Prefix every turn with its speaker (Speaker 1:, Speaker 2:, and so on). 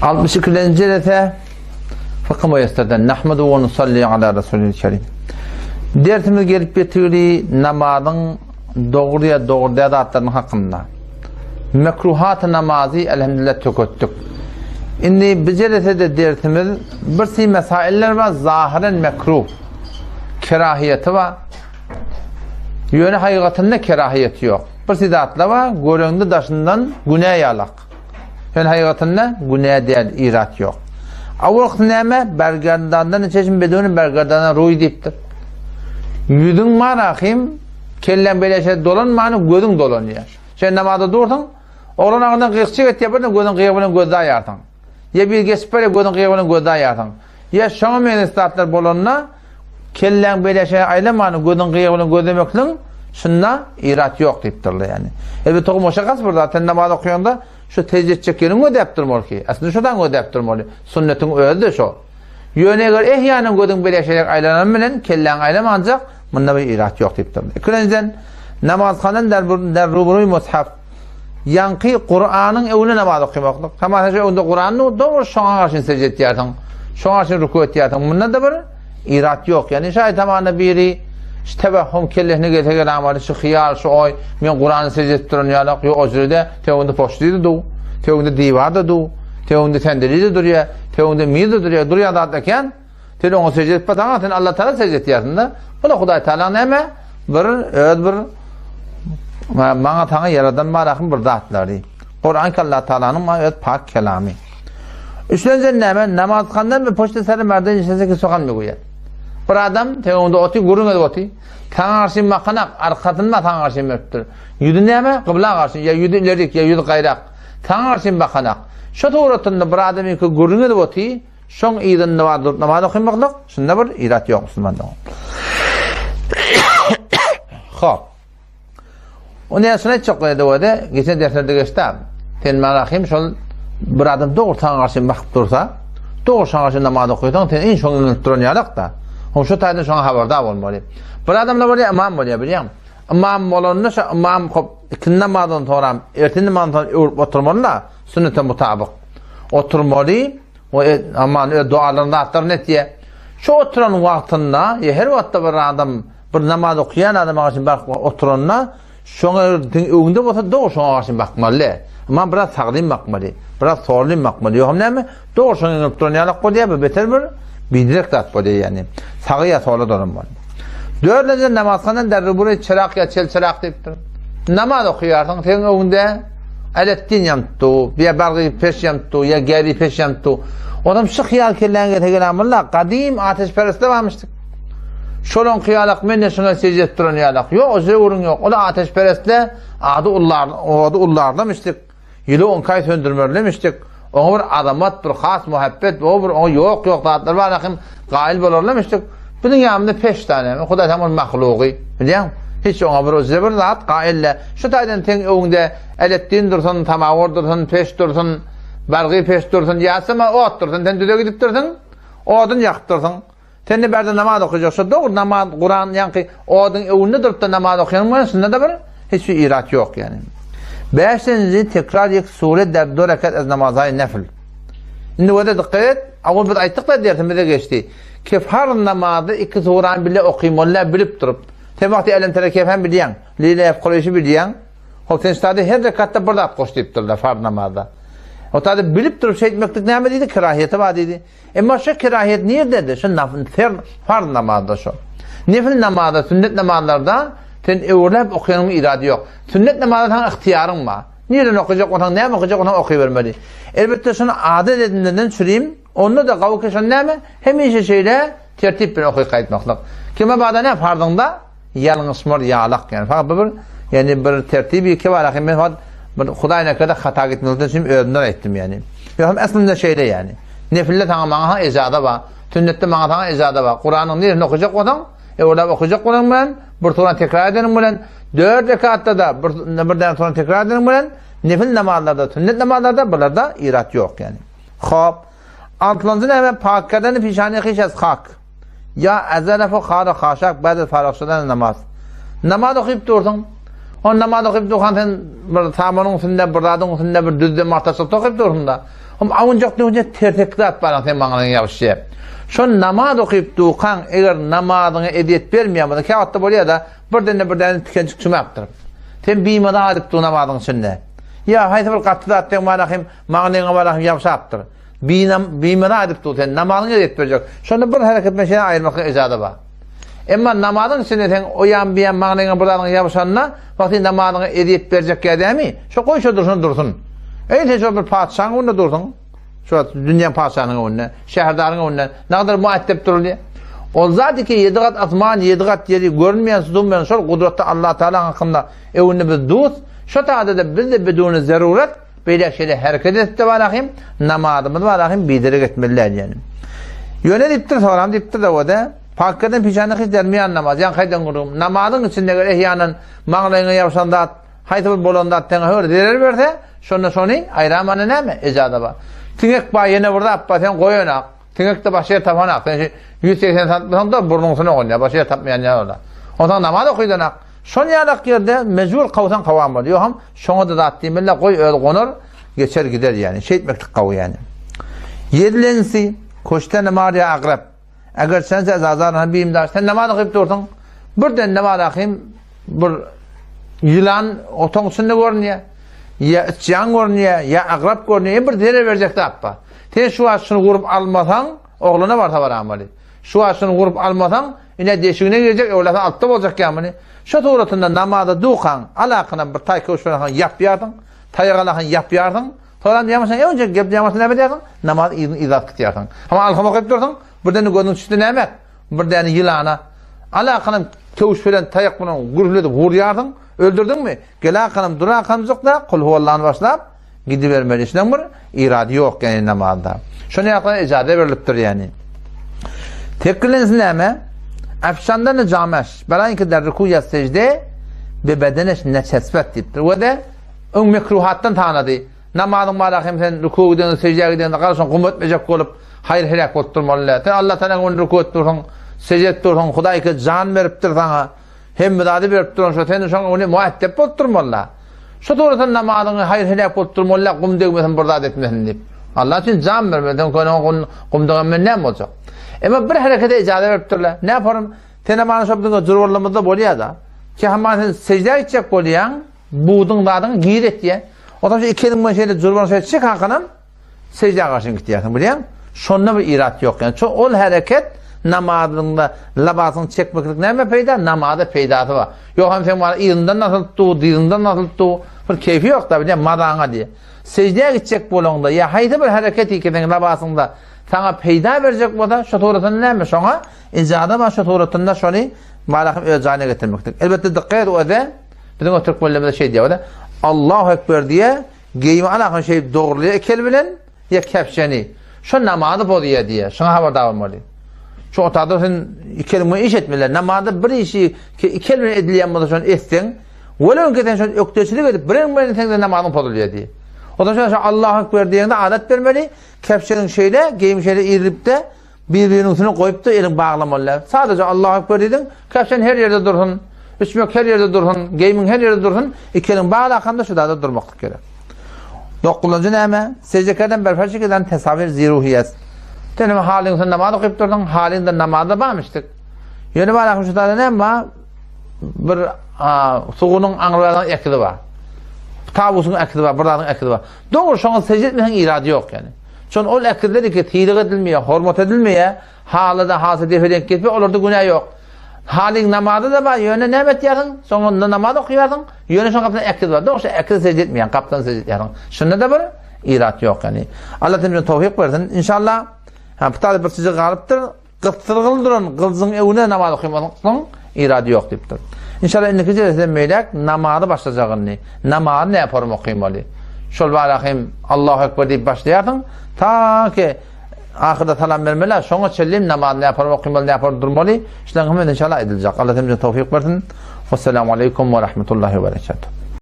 Speaker 1: 62-nji jelese Fykh Müýesserden Nahmedu we nusalli ala Resulil Kerim. Dersimiz gelip ýetigli namazyň dogry ýa dogry däl zatlarynyň hakynda. Mekruhat namazy elhamdülillah töketdik. Indi bu jelesede dersimiz bir si mesailler bar zahiren mekruh. Kerahiýeti bar. Ýöne hakygatynda kerahiýeti ýok. Bir si zatlar bar, göreňde daşyndan günä ýalak. Ýöne hakykatynda günä däl, irat ýok. Awalkysy näme? Bergerdandan çeşim beduni bergerdana ruý diýipdir. Ýüzüň bar ahim, kelläň beýle şey dolanmany gözüň dolanýar. Sen namazda dursuň, oglan agyndan gyýykçyk etýär, birden gözüň gyýygy bilen gözde aýarsyň. Ýa bir geçip barýar, gözüň gyýygy bilen gözde aýarsyň. Ýa şoňa meňzeş zatlar bolanda, Kelläň beýle şeýle aýlamany gözüň gyýagy bilen gözlemekligiň şunda irat ýok diýipdirler ýagny. Elbetde o moşakat bir zat sen namaz okaýaňda şu tejde etjek ýeriňi gözläp durmaly ki. Aslynda şodan gözläp durmaly. Sünnetiň özi-de şo. Ýöne eger ehýanan gözüň beýle şeýle aýlanan bilen kelläňi aýlamanjak munda bir irat ýok diýipdirler. Ikilenjiden namazhanan der der ruburuý mushaf Ýaňky Kuranyň öňünde namaz okamaklyk. Tamaşaçy öňünde Kuran dur, dogry şoňa garşy secde etýärsiň. Şoňa garşy ruku etýärsiň. Munda da bir irat ýok. Ýani şaý tamanda biri şu tebehhum kellesine gelse gelamaly şu hyýal, şu oý, men Kurany secde edip duran ýalak, ýok o jürede töňünde poçdy du, töňünde diwar da du, töňünde sendeli de durýar, töňünde miz de durýar, durýan zat eken. Sen oňa secde edip basaňa, sen Allah Taala secde etýärsiň-de. Bu da Hudaý Taala näme? Bir öz bir maňa saňa ýaradan barahym bir zatlary. Kur'an ki Allah Taalanyň ma öz pak kelamy. Üçlenjen näme? Namaz kandan we poçta sary merden işlese ki sokan mı goýar? Bir adam teňinde oty gürrüň edip oty. Saňa garşy makanak arkasynda saňa garşy beripdir. Ýüzi näme? Gybla garşy ýa ýüzi ilerik ýa ýüzi gaýrak. Saňa garşy makanak. Şu suratynda bir adam iki gürrüň edip oty. Şoň yzynda bar durup namaz okymaklyk, şunda bir irat ýok musulmanda. Hop. O näsini aýtjak bolýar öde, geçen derslerde geçdi. Sen maňa hem şol bir adam dogry saňa garşy bakyp dursa, dogry şoňa garşy namaz okaýsaň, sen iň şoňa ýönelip duran ýalak-da. Hom şu taýdan şoňa habardar bolmaly. Bir adamlar bolýar, imam bolýar, bilýäňmi? Imam bolanda şo imam hop ikindi namazdan soňra, ertindi namazdan soňra öwrüp oturmaly-da, sünnete mutabyk. Oturmaly. O aman öz dualaryny zatlaryny etýär. Şu oturan wagtynda, ýa her wagtda bir adam bir namaz okaýan adama garşy bakyp oturanda, şoňa diň öňünde bolsa dogry şoňa garşy bakmaly. Amma biraz sagdyn bakmaly, biraz sorlyn bakmaly. Ýogsam näme? Dogry şoňa eňilip duran ýalak bolýar, bu beter bir biderek zat bolýar ýagny. Sagy ýa sola dolanmaly. Dördünji namazhandan derrubury çyrak ýa çel çyrak diýipdir. Namaz okaýarsyň, seň öňünde Aletdin ýanyp dur, ýa bargy peş ýanyp dur, ýa gäri peş ýanyp dur. Onam şu hyýal kelläňe gelse gelamylla, gadym ateşperestler barmyşdyk. Şolaň hyýalak men de şuňa secde edip duran ýalak. Ýok, o zöwrüň ýok. Ola ateşperestler ady ullar, ody ullarlamışdyk. Ýyly oňkaý söndürmerlemişdik. Oňa bir azamat, bir has muhabbet, o bir oňa ýok-ýok zatlar bar ahim gaýyl bolarlamışdyk. Biziň ýanymyzda peş tane, Hudaý tam ol mahlugy, bilýäň? Hiç oňa bir özüne bir zat gaýyl däl. Şu taýdan seň öňüňde Eletdin dursun, samawar dursun, peş dursun, bargy peş dursun, ýa-da ot dursun, sen düze gidip dursun, odun ýakyp dursun. Sen de bärde namaz okajak. Şo dogry namaz, Kuran ýaňky oduň öňünde durup-da namaz okaýan bilen şunda-da bir hiç bir irat ýok ýani. Bäşinji tekrar ýek sure der do rekat ez namazaý nefl. Indi göze dikkat et. Awal biz aýtdyk-da dersimizde geçdi. Ki farz namazda iki surany bile okymaly bilip durup. Sen wagty Elem tere keyf hem bilýäň. Lile Kureýşi bilýäň. Hop sen ştada her rekatda bir zat goş diýipdirler farz namazda. O taýda bilip durup şeýtmeklik näme diýdi? Kerahiýeti bar diýdi. Emma şu kerahiýet nirdedi? Şu nafl, fer, farz namazda şu. Nefil namazda, sünnet namazlarda sen öwürläp okaýanyň irady ýok. Sünnet namazda saňa ygtyýaryň bar. Nirden okajak bolsaň, näme okajak bolsaň okybermeli. Elbetde şuny adat edinenden çürim, onda da gawy ki şony näme? Hemişe şeýle tertip bilen okyp gaýtmaklyk. Kime bada näme farzyňda? Ýalňyşmar ýalak ýani. Fakat bu bir ýani bir tertibi ki bar ahy men fakat bir Hudaý nekede hata gitmekden üçin özümden aýtdym ýani. Ýogsam aslynda şeýle ýani. Nefilde saňa maňa ha ejaza bar. Sünnetde maňa saňa ejaza bar. Kuranyň niresini okajak bolsaň, öwrülip okajak bolanyň bilen, bir surany tekrar edeniň bilen, dört rekatda da bir bir däne surany tekrar edeniň bilen, nefil namazlarda, sünnet namazlarda bularda irat ýok ýani. Hop. Altynjy näme? Pakkadan pişany hiç az hak. Ýa ezenefu hara haşak bäde faragşydan namaz. Namaz okyp dursuň. On namaz okyp durkan sen bir samanyň üstünde, bir zadyň üstünde bir düzde martaçylykda okyp dursuň da. Hom awunjak döwünje tersek zat bar sen maňlaýyňa ýabyşýar. Şo namaz okyp dukaň eger namazyňa ezýet bermeýän bolsa käwagtda bolýar-da birdende bir däne tikenjik çümäpdir. Sen bimaza edip dur namazyň içinde. Ýa haýsy bir gaty zat seň barahym maňlaýyňa barahym ýabşapdyr. Bimaza edip dur sen namazyňa ezýet berjek. Şonda bir hereket bilen şeýle aýyrmaklyk ejaza bar. Emma namazyň içinde sen o ýan bu ýan maňlaýyňa bir zadyň ýabşanda, wagty namazyňa ezýet berjek ýa dämi? Şo goý şo dursun dursun. Eý sen şo bir patyşaň öňünde dursuň. Şu wagt dünýäň patyşanyň öňünde, şäherdaryň öňünde nagadar muaddep durulýar. Ol zat ki ýedi gat asman, ýedi gat ýeri görünmeýän sudun bilen şol gudratda Allah Taala hakynda öňünde biz dus. Şo taýda biz de biduni zarurat Beýle şeýle hereket edip-de barahym, namazymyzy barahym biderek etmeli däl diýen. Ýöne diýipdir, soram diýipdir-de o-da, Pakkadan pişany hiç dermeýän namaz, ýaňky aýdan gürrüňim, namazyň içinde eger ehýanan maňlaýyňa ýabşan zat, haýsy bir bolan zat saňa höwür zerer berse, şonda şony aýramana näme, ejaza bar. Siňek bar, ýene bir zat bar, sen goýanak. Siňek-de başga ýer tapanak. Sen şu 180 sant bolsaň-da burnuň üstüne gonýar, başga ýer tapmaýan ýaly olar. Onsoň namaz okydanak. Şon ýalak ýerde mejbur kowsaň kowam bolýar. Ýogsam şoňa-da zat diýmeli, goý özi gonar, geçer gider ýani. Şeýtmeklik gowy ýani. Ýedilensi, Koşte namaz ýa akrep. Eger sen sen azar bimdar, sen namaz okyp dursuň, birden namaz okym bir ýylan otagyň içinde görünýär. Ýa içýan görünýär, ýa akrep görünýär, ýa bir zerer berjek zat bar. Sen şu wagt şuny gurup almasaň, oglana barsa baramaly. Şu wagt şuny gurup almasaň, ine deşigine girjek, öwlasa altda boljak ýa muny. Şo suratynda namaza dukaň, alakynam bir taý köwüş bilen ýapýarsyň, taýak alakan ýapýarsyň, soňam ýamaşan öňjek gelip ýamaşan näme edýärsiň? Namaz yzyny yza tutýarsyň. Hama alham okyp dursuň, birden gözüň düşdi näme? Bir däne ýylana. Alakanam köwüş bilen taýak bilen gürledip urýarsyň, öldürdiňmi? Gel akanam dur akamjykda, kul huwallany başlap, Gidibermeli işleň bir irady ýok ýani namazda. Şony ýakdan ejaza berilipdir ýani. Tekkilensi näme? Efşandan ne jameş. Belaýinki der ruku ýa sejde be bedeneş ne çesbet diýipdir. We de öň mekruhatdan tanady. Namazyň bara hem sen ruku gidende sejdä gidende garaşan gum etmejek bolup haýyr heläk bolup durmaly däl. Sen Allah Taala öňünde ruku etip dursuň, sejde etip dursuň, Hudaý ki jan beripdir saňa. Hemme zady berip duran şo, sen şoň öňünde muäddep bolup durmaly-da. Şo dogry sen namazyňy haýyr-heläk bolup durmaly-da, gum degmesin, bir zat etmesin diýip. Allah üçin jan bermeli, sen köneňe gum, gum degen men näme boljak? Emma bir herekete ijaza beripdirler. Ne yaparym? Sen namazyn şo biziň jurbalymyzda bolýar-da. Ki hamma sen sejdä gitjek bolýaň, buduň zadyňy gir etýär. Onsoň şu iki eliň bilen şeýle jurbalyň şeýle çek hakanam, Seždä garşy gitýärsiň, bilýäň? Şonda bir irat ýok. Ýani ol hereket namazyňda labasyňy çekmeklik näme peýda? Namaza peýdasy bar. Ýok hem sen bar yzyndan asylyp dur, dyzyndan asylyp dur. Bir keýfi ýok da, bilýäň, mazaňa diýe. Seždä gitjek bolaňda ýa haýsy bir hereket ikisiň labasyňda saňa peýda berjek bolsa, şo suratynda näme? Şoňa ijaza bar, şo suratynda şony malahym öz jaýyna getirmeklik. Elbetde dykgat et öze, biziň o türkmenlerimiz şeý diýýär, Allahu ekber diýe, Geýimi alakan şeýdip dogrulaýar iki eli bilen, ýa kepjeni. Şo namazy bozýar diýýär. Şoňa habardar bolmaly. Şu otagda sen iki eliň bilen iş etmeli. Namazda bir işi iki el bilen edilýän bolsa şony etseň, welew ki sen şony ökdeçilik edip bir eliň bilen etseň-de namazyň pozulýar diýýär. O zaman şo Allahu ekber diýende adat bermeli. Kepjeniň şeýle, geýim şeýle irilip-de Bir-biriniň üstüne goýup-da eliňi baglamaly däl. Sadaja Allahu Ekber diýdiň, käfşen her ýerde dursun, içmek her ýerde dursun, geýimiň her ýerde dursun, iki eliň baglakanda şu zada durmaklyk gerek. Dokuzynjy näme? Sejde kerden berfer çekeden tesawir ziruhiýet. Sen hem halyň sen namaz okyp durduň, halyňda namazda barmyşdyk. Ýöne bar şu zada näme bar? Bir sugunyň aňrybagynyň ekizi bar. Tawusyň ekizi bar, bir zadyň ekizi bar. Dogry şoňa sejde etmeseň irady ýok ýani. Şon ol ekizler ki sylag edilmeýär, hormat edilmeýär, halyda hasa depe denk kesme, olarda günä ýok. Halyň namazy da bar, ýöne näme etýärsiň? Soňunda namaz okaýarsyň, ýöne şoň gapysynda ekiz bar. Dogry, ekiz sejde etmeýän, gapdan sejde etýärsiň. Şunda da bir irat ýok ýani. Allah hemmämize towfik bersin. Inşallah. Ha, bu bir çyjyk galypdyr. Gysdyrgyly duran gylyjyň öňüne namaz okamasyň irady ýok diýipdir. Inşallah indiki jelesede meýläk namazy başlajak indi. Namazy näme form okymaly? Şol bara hem Allahu Ekber diýip başlaýarsyň, ta ki ahyrda salam bermeli, şoňa çenli namazy näme form okymaly, näme form durmaly? Şularyň hemmesi inşallah ediljek. Allah hemmämize towfik bersin. Wassalamu aleýkum we rahmetullahi we berekatuh.